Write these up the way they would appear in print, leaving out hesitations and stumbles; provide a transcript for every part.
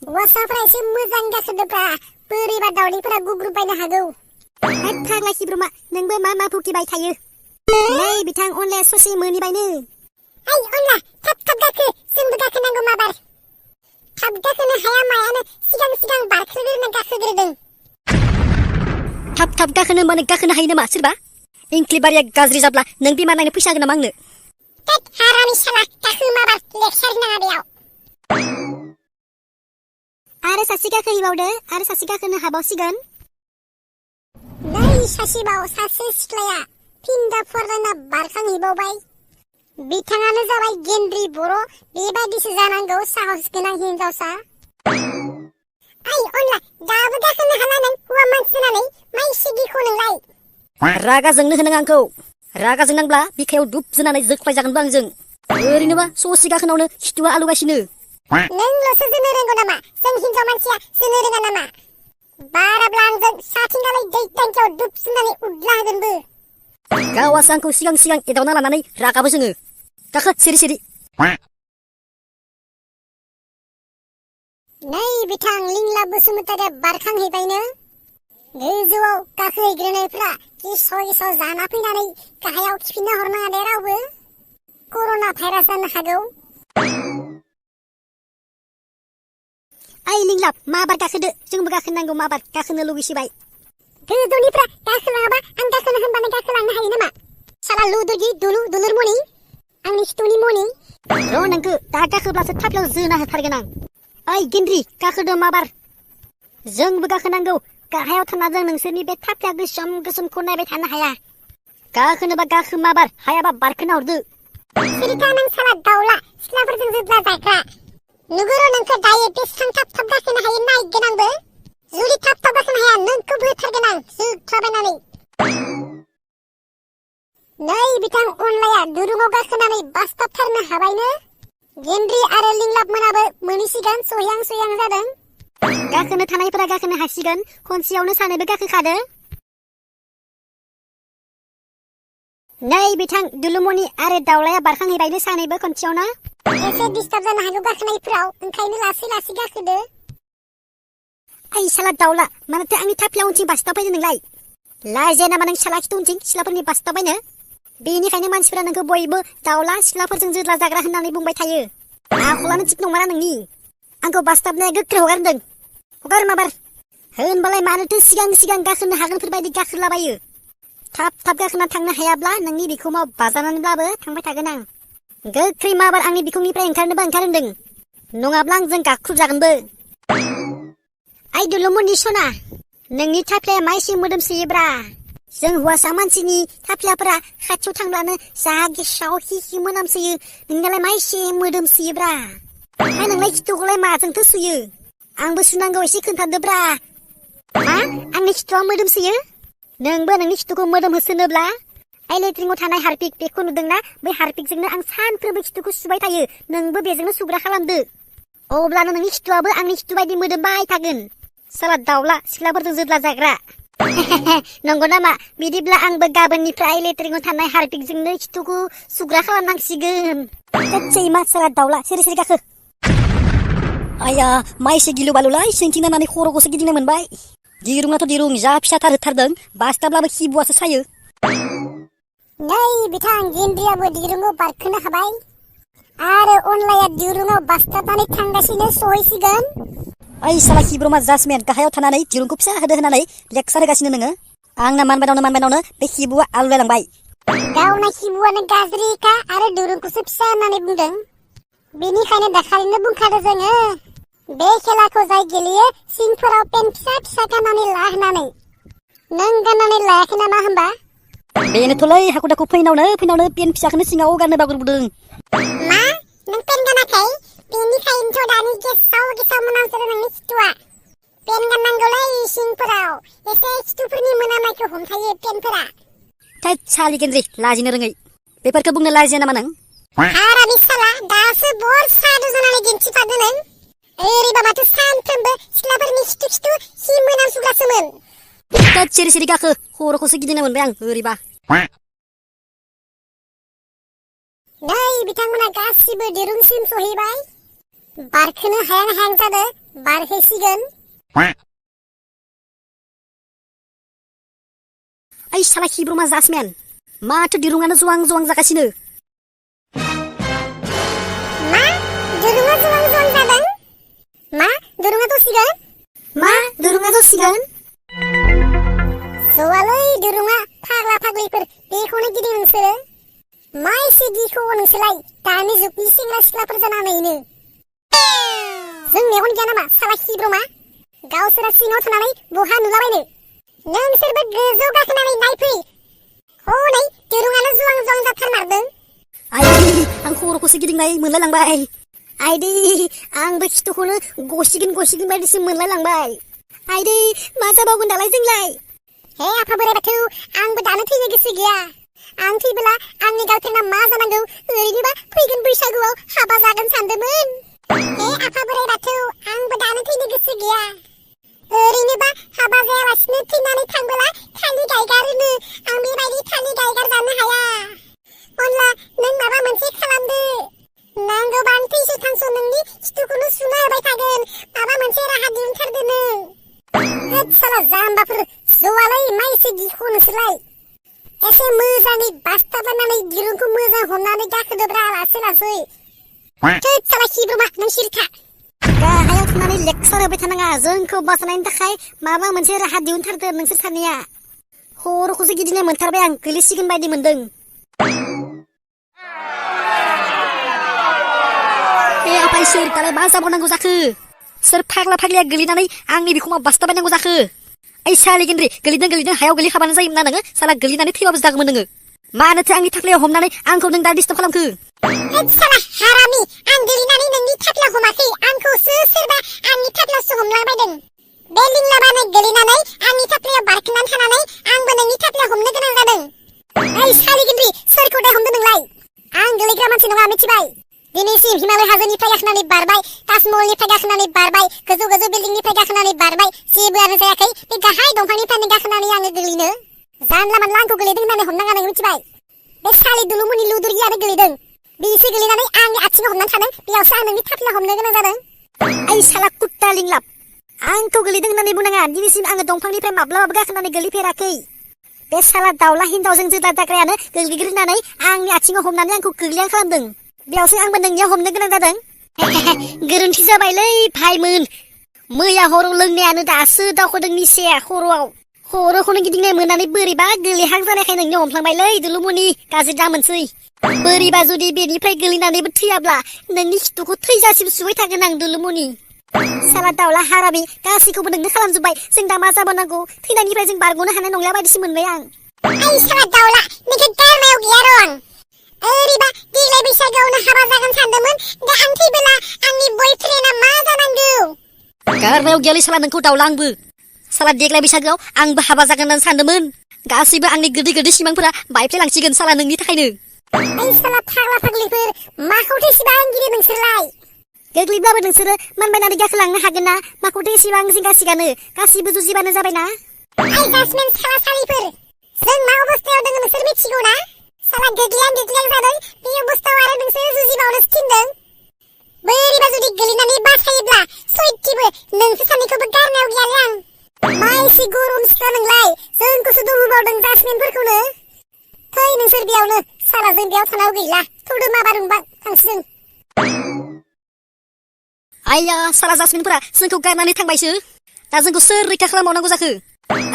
हौवासाफ्रा एसे मोजां गाखोदोब्रा बोरैबा दावदैफोरा गुग्रुबबायनो हागौ। होद फाग्ला खिब्रमा नोंबो मा फुकिबाय थायो। नै बिथां अनलाया ससे मोनिबायनो। ओइ अनला थाब गाखो जोंबो गाखोनांगौ माबार। थाब गाखोनो हाया मायानो सिगां बारख्रोग्रोना गाखोग्रोदों। थाब गाखोनो होनबानो गाखोनो हायो नामा सोरबा? इंख्लिबारिया गाज्रि जाब्ला नों बिमा नायनो फैसा होगोन नामा आंनो? थेद हारानि साला गाखो माबार लेक्सार नाङा बेयाव। आरो सासे गाखोहैबावदो आरो सासे गाखोनो हाबावसिगोन। नै सासेबाव सासे सिख्लाया फिन्दा फरायना बारखांहैबावबाय। बिथाङानो जाबाय गेन्द्रि बर'। बेबायदिसो जानांगौ साहस गोनां हिनजावसा। ओइ अनला दाबो गाखोनो हाला नों हौवा मानसि जानानै मा एसे गिख' नोंलाय? रागा जोंनो होनो आंखौ। रागा जोंनांब्ला बिखायाव दुब जोनानै जोख्लाय जागोनबो आंजों। ओरैनोबा ससे गाखोनायावनो खिथुआ आलौगासिनो। नोंल'सो जोनो रोंगौ नामा? जों हिनजाव मानसिया जोनो रोङा नामा? बाराब्ला आंजों साथिंगालाय दै टांकियाव दुब जोनानै उदला होगोनबो। गावासो आंखौ सिगां एदावना लानानै रागाबो जोङो। गाखो सिरि। नै बिथां लिंला बसुमतारिया बारखांहैबायनो। गोजौआव गाखोहैग्रोनायफ्रा गेसाव जाना फैनानै गाहायाव खिफिनना हरनाङा दे रावबो। कर'ना भाइरास जानो हागौ। ओइ लिंलाब माबार गाखोदो जोंबो गाखोनांगौ माबार गाखोनो लुगैसिबाय। गोजौनिफ्रा गाखोलाङाबा आं गाखोनो होनबानो गाखोलांनो हायो नामा? साला लुदुगि दुलुर मनि आंनि खिथुनि मनि। र' नोंखो दा गाखोब्लासो थाफ्लायाव जोना होथारगोन आं। ओइ गेन्द्रि गाखोदो माबार। जोंबो गाखोनांगौ। गाहायाव थाना जों नोंसोरनि बे थाफ्लाया गोसोमखौ नायबाय थानो हाया। गाखोनोबा गाखो माबार हायाबा बारखोना हरदो। सिरिथा नों साला दाउला सिख्लाफोरजों जोद्ला जाग्रा। नुगोर' नोंखौ दायो बेसां थाब गाखोनो हायो नायगोन आंबो। जुदि थाब गाखोनो हाया नोंखौबो होथारगोन आं जोख्लाबायनानै। नै बिथां अनलाया दुरुङाव गाखोनानै बासथाबथारनो हाबायनो। गेन्द्रि आरो लिंलाब मोनाबो मोनहैसिगोन सह्यां जादों। गाखोनो थानायफोरा गाखोनो हासिगोन। खनसेयावनो सानैबो गाखोखादो। नै बिथां दुलुमनि आरो दावलाया बारखांहैबायनो सानैबो खनसेयावनो। एसे डिस्टार्ब जानो हागौ गाखोनायफोराव ओंखायनो लासै गाखोदो। ओइ साला दावला मानोथो आंनि थाफ्लायाव उनथिं बासथाबफैनो नोंलाय? लाजिया नामा नों साला खिथु उनथिं सिख्लाफोरनि बासथाबबायनो? बेनिखायनो मानसिफोरा नोंखौ बयबो दावला सिख्लाफोरजों जोद्ला जाग्रा होननानै बुंबाय थायो। आखलानो थिग नंमारा नोंनि। आंखौ बासथाबनाया गोख्रै हगारदों। हगार माबार। होनबालाय मानोथो सिगां गाखोनो हागोनफोरबायदि गाखोलाबायो? थाब गाखोना थांनो हायाब्ला नोंनि बिखुङाव बाजानानैब्लाबो थांबाय थागोन आं। गोख्रै माबार आंनि बिखुंनिफ्राय ओंखारनोबा ओंखार होनदों। नङाब्ला आंजों गाख्रुबजागोनबो। ओइ दुलुमनि सना नोंनि थाफ्लाया मा एसे मोदोमसोयोब्रा। जों हौवासा मानसिनि थाफ्लाफोरा खाथियाव थांब्लानो जा गेसाव हि मोनामसोयो। नोंनालाय मा एसे मोदोमसोयोब्रा। ओमफ्राय नोंलाय खिथुखौलाय माजोंथो सुयो? आंबो सुनांगौ एसे खोन्थादोब्रा। मा आंनि खिथुआ मोदोमसोयो? नोंबो नोंनि खिथुखौ मोदोम होसोनोब्ला ओइ लेट्रिनाव थानाय हारपिक बेखौ नुदोंना? बै हारपिकजोंनो आं सानफ्रोमबो खिथुखौ सुबाय थायो। नोंबो बेजोंनो सुग्रा खालामदो। अब्लानो नोंनि खिथुआबो आंनि खिथु बायदि मोदोमबाय थागोन। साला दाउला सिख्लाफोरजों जोद्ला जाग्रा। नंगौ नामा? बिदिब्ला आंबो गाबोननिफ्राय लेट्रिनाव थानाय हारपिकजोंनो खिथुखौ सुग्रा खालामनांसिगोन। मा साला दाउला सिरि गाखो। आया मा एसे गिलु बालुलाय सिंथिं नांनानै खर'खौसो गिदिंनो मोनबाय। दिरुङाथ' दिरुं जा फिसाथार होथारदों। बासथाब्लाबो खिबुआसो सायो। नै बिथां गेन्द्रियाबो दिरुङाव बारखोनो हाबाय। आरो अनलाया दिरुङाव बासथाबनानै थांगासिनो सहैसिगोन। ओइ साला खिब्रमा जासमेन गाहायाव थानानै दिरुंखौ फिसा होदो होनानै लेक्सार होगासिनो नोङो। आंना मानबायनावनो बे खिबुआ आलौलायलांबाय। गावना खिबुआनो गाज्रिखा आरो दिरुंखौसो फिसा होननानै बुंदों। बेनिखायनो दाखालिनो बुंखादों जोङो बे खेलाखौ जाय गेलेयो सिंफोराव पेन फिसा गाननानै ला होननानै। नों गाननानै लायाखै नामा होमबा? बेनोथ'लै हाखु दाखु फैनावनो पेन फिसाखौनो सिङाव गाननो बागुरबोदों। मा नों पेन गानाखै? बेनिखायनोथ' दानि गेसाव मोनामसोदों नोंनि खिथुआ। पेन गाननांगौलै सिंफोराव एसे खिथुफोरनि मोनामनायखौ हमथायो पेनफोरा। थैद सालि गेन्द्रि लाजिनो रोङै। बेफोरखौ बुंनो लाजिया नामा नों? हारानि साला दासो बर सादु जानानै दिन्थिफादो नों। ओरैबा माथो सानफ्रोमबो सिख्लाफोरनि खिथु हि मोनामसुग्रासोमोन। थैद सिरि गाखो खर'खौसो गिदिंनो मोनबाय आं ओरैबा। नै बिथांमोना गासिबो दिरुंसिम सहैबाय। बारखोनो हायां जादों। बारहोसिगोन। ओइ साला खिब्रमा जासमेन माथो दिरुङानो जवां जवां जागासिनो। मा दिरुङा जवां जवां जादों? मा दिरुङा दसिगोन? मा दिरुङा जसिगोन? जवालै दिरुङा फाग्ला फाग्लिफोर बेखौनो गिदिं नोंसोरो। मा एसे गिखौ नोंसोरलाय दानि जुगनि सेंग्रा सिख्लाफोर जानानैनो। जों मेगन गैया नामा साला खिब्रमा? गावसोरा सिङाव थानानै बहा नुलाबायनो। नोंसोरबो गोजौ गाखोनानै नायफै। हनै दिरुङानो जवां जवां जाथारमारदों। आइदै आं खर'खौसो गिदिंनाय मोनलायलांबाय। आइदै आंबो खिथुखौनो गसिगोन बायदिसो मोनलायलांबाय। आइदै मा जाबावगोन दालाय जोंलाय? हे आफा बोराइ बाथौ आंबो दानो थैनो गोसो गैया। आं थैबोला आंनि गार्लफ्रेन्डआ मा जानांगौ? ओरैनोबा फैगोन बैसागुआव हाबा जागोन सानदोंमोन। हे आफा बोराइ बाथौ आंबो दानो थैनो गोसो गैया। ओरैनोबा हाबा जायालासिनो थैनानै थांबोला खालि गायगारोनो। आं बेबायदि खालि गायगार जानो हाया। अनला नों माबा मोनसे खालामदो। नांगौबानो थैस' थांस' नोंनि खिथुखौनो सुना होबाय थागोन। माबा मोनसे राहा दिहुनथारदो नों। होद साला जाम्बाफोर जवालै मा एसे गिख' नोंसोरलाय। एसे मोजाङै बासथाबनानै दिरुंखौ मोजां हमनानै गाखोदोब्रा लासै लासै। थोद साला खिब्रमा नों सिरिथा। गाहायाव थानानै लेक्सार होबाय थानाङा। जोंखौ बासायनायनि थाखाय माबा मोनसे राहा दिहुनथारदो नोंसोर सानैया। खर'खौसो गिदिंनाय मोनथारबाय आं गोलैसिगोन बायदि मोनदों। ए आफा इसोर दालाय मा जाबावनांगौ जाखो? सोर फाग्ला फाग्लिया गोलैनानै आंनि बिखुङाव बासथाबायनांगौ जाखो? ओइ सालि गेन्द्रि गोलैदों हायाव गोलैखाबानो जायोमोन ना नोङो। साला गोलैनानै थैबाबो जागौमोन नोङो। मानोथो आंनि थाख्लायाव हमनानै आंखौ नों दा डिस्टार्ब खालामखो? होद साला हारामि आं गोलैनानै नोंनि थाफ्ला हमाखै। आंखौसो सोरबा आंनि थाफ्लासो हमलाबायदों। बे लिंलाबानो गोलैनानै आंनि थाफ्लायाव बारखोनानै थानानै आंबो नोंनि थाफ्ला हमनो गोनां जादों। ओइ सालि गेन्द्रि सोरखौ दाय हमदों नोंलाय? आं गोलैग्रा मानसि नङा मिथिबाय। दिनैसिम हिमालय हाजोनिफ्राय गाखोनानै बारबाय, ताजमहलनिफ्राय गाखोनानै बारबाय, गोजौ गोजौ बिल्डिंनिफ्राय गाखोनानै बारबाय, जेबोआनो जायाखै। बे गाहाय दंफांनिफ्रायनो गाखोनानै आङो गोलैनो। जानला मानला आंखौ गोलैदों होननानै हमनाङा नों मिथिबाय। बे सालि दुलुमुनि लुदुरगियानो गोलैदों। बिसो गोलैनानै आंनि आथिङाव हमनानै थादों। बेयावसो आं नोंनि थाफ्ला हमनो गोनां जादों। ओइ साला कुत्ता लिंलाब आंखौ गोलैदों होननानै बुंनाङा। दिनैसिम आङो दंफांनिफ्राय माब्लाबाबो गाखोनानै गोलैफेराखै। बे साला दाउला हिनजावजों जोला जाग्रायानो गोलैग्रोनानै आंनि आथिङाव हमनानै आंखौ गोग्लैया खालामदों। बेयावसो आंबो नोंनियाव हमनो गोनां जादों। गोरोन्थि जाबायलै भाइमोन। मैया हराव लोंनायानो दासो दावखोदों निसाया खर'आव। खर'खौनो गिदिंनाय मोननानै बोरैबा गोलैहां जानायखाय नोंनियाव हमफ्लांबायलै दुलुमुनि गाज्रि दामोनसै। बोरैबा जुदि बेनिफ्राय गोलैनानैबो थैयाब्ला नोंनि खिथुखौ थैजासिम सुबाय थागोन आं दुलुमुनि। साला दाउला हारामि गासैखौबो नोंनो खालामजोब्बाय। जों दा मा जाबावनांगौ? थैनायनिफ्राय जों बारग'नो हानाय नंला बायदिसो मोनबाय आं। ओइ साला दाउला नोंखौ गारनायाव गैया र' आं। ओरैबा देग्लाय बैसागोआवनो हाबा जागोन सानदोंमोन। दा आं थैबोला आंनि बयफ्रेन्डआ मा जानांगौ? गारनायाव गैयालै साला नोंखौ दाउला आंबो। साला देग्लाय बैसागोआव आंबो हाबा जागोन होननानै सानदोंमोन। गासैबो आंनि गोदै गोदै सिमांफोरा बायफ्लेलांसिगोन साला नोंनि थाखायनो। ओइ साला फाग्ला फाग्लिफोर माखौथो एसेबां गियो नोंसोरलाय? गोग्लैब्लाबो नोंसोरो मानबायनानै गाखोलांनो हागोन ना? माखौथो एसेबां जिंगासिगानो? गासिबो जुजिबानो जाबाय ना? ओइ जासमेन साला सालिफोर जों मा अबस्थायाव दङ नोंसोर मिथिगौ ना? साला गोग्लैहां जादों। बे अबस्थायाव आरो नोंसोर जुजिबावनोसो थिनदों। बोरैबा जुदि गोलैनानै बासायोब्ला सयथिबो नोंसोर सानैखौबो गारनायाव गैयालै आं। मा एसे गरम सिख्ला नोंलाय? जोंखौसो दंहोबावदों जासमेनफोरखौनो। थै नोंसोर बेयावनो। साला जों बेयाव थानायाव गैला। थौदो माबा रुंबा थांसै जों। आइया साला जासमिनफोरा जोंखौ गारनानै थांबायसो। दा जोंखौ सोर रैखा खालामबावनांगौ जाखो?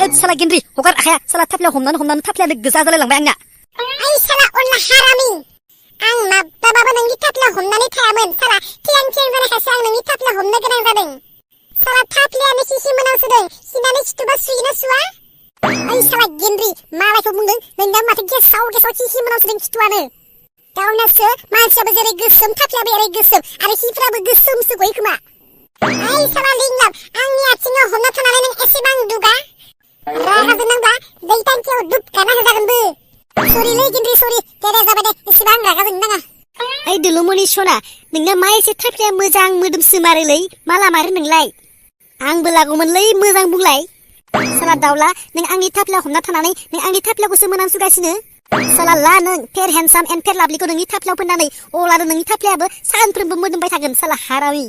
ओद साला गेन्द्रि हगार आखाया। साला थाफ्लायाव हमनानै थाफ्लायानो गोजा जालायलांबाय आंना। ओइ साला अनला हारामि आं माब्लाबाबो नोंनि थाफ्ला हमनानै थायामोन। साला थियां जानायखायसो आं नोंनि थाफ्ला हमनो गोनां जादों। साला थाफ्लायानो खि मोनामसोदों। खिनानै खिथुबा सुयोना सुवा? ओइ साला गेन्द्रि मालायखौ बुंदों नोंना माथो गेसाव खि मोनामसोदों खिथुआनो। गावनासो मानसियाबो जेरै गोसोम थाफ्लायाबो एरै गोसोम आरो खिफ्राबो गोसोमसो गयो खोमा। ओइ साला लिंलाब आंनि आथिङाव हमना थानानै नों एसेबां दुगा? रागा जोंनांबा दै टांकियाव दुब गाना होजागोनबो। सरिलै गेन्द्रि सरि। दे जाबाय दे एसेबां रागा जोंनो नाङा। ओइ दुलुमनि सना नोंना मा एसे थाफ्लाया मोजां मोदोमसो मारोलै? माला मारो नोंलाय? आंबो लागौमोनलै मोजां बुंलाय। साला दाउला नों आंनि थाफ्ला हमना थानानै नों आंनि थाफ्लाखौसो मोनामसुगासिनो। साला ला नों फेर हेन्डसाम एन्ड फेर लाभलिखौ नोंनि थाफ्लायाव फोननानै अब्लानो नोंनि थाफ्लायाबो सानफ्रोमबो मोदोमबाय थागोन साला हारामि।